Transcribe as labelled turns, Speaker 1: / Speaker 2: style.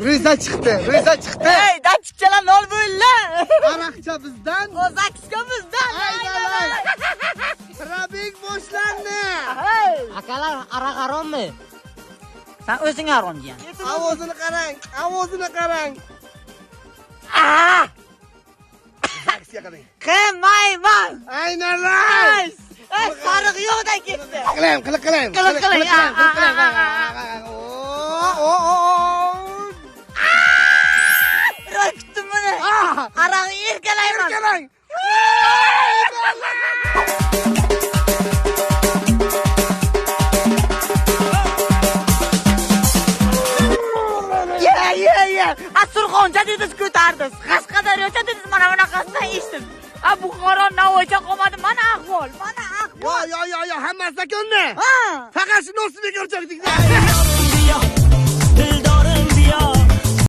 Speaker 1: Ro'za chiqdi, ro'za chiqdi.
Speaker 2: Ey, datchikchalar nol bo'ldi.
Speaker 1: Aroqcha bizdan,
Speaker 2: O'zakska bizdan.
Speaker 1: Ayvalay. Rabik boshlandi.
Speaker 3: Akalar, aroq harommi?
Speaker 2: Sen o'zing harom degan.
Speaker 1: Ovozini qarang, ovozini qarang.
Speaker 2: Ah!
Speaker 1: Zaksga qarang.
Speaker 2: Qilmayman.
Speaker 1: Aynalay.
Speaker 2: Ey, sariq yo'qdan ketdi.
Speaker 1: Qilayim, qiliq qilayim.
Speaker 2: Qiliq qiling,
Speaker 1: qilayim, qiliq qilayim. O, o, o.
Speaker 2: Roy kutdim buni. Arog'i erkalayman.
Speaker 1: Erkalang.
Speaker 2: Ye, ye, ye. A Surxoncha dedingiz ko'tardingiz. Qashqadaryocha dedingiz mana bunaqasidan eshitdim. A Buxoro Navoiycha qolmadi. Mana ahvol, mana ahvol.
Speaker 1: Yo, yo, yo, yo, hammasi ko'ndi.
Speaker 2: Ha.
Speaker 1: Faqat shu nosini ko'rchakdik.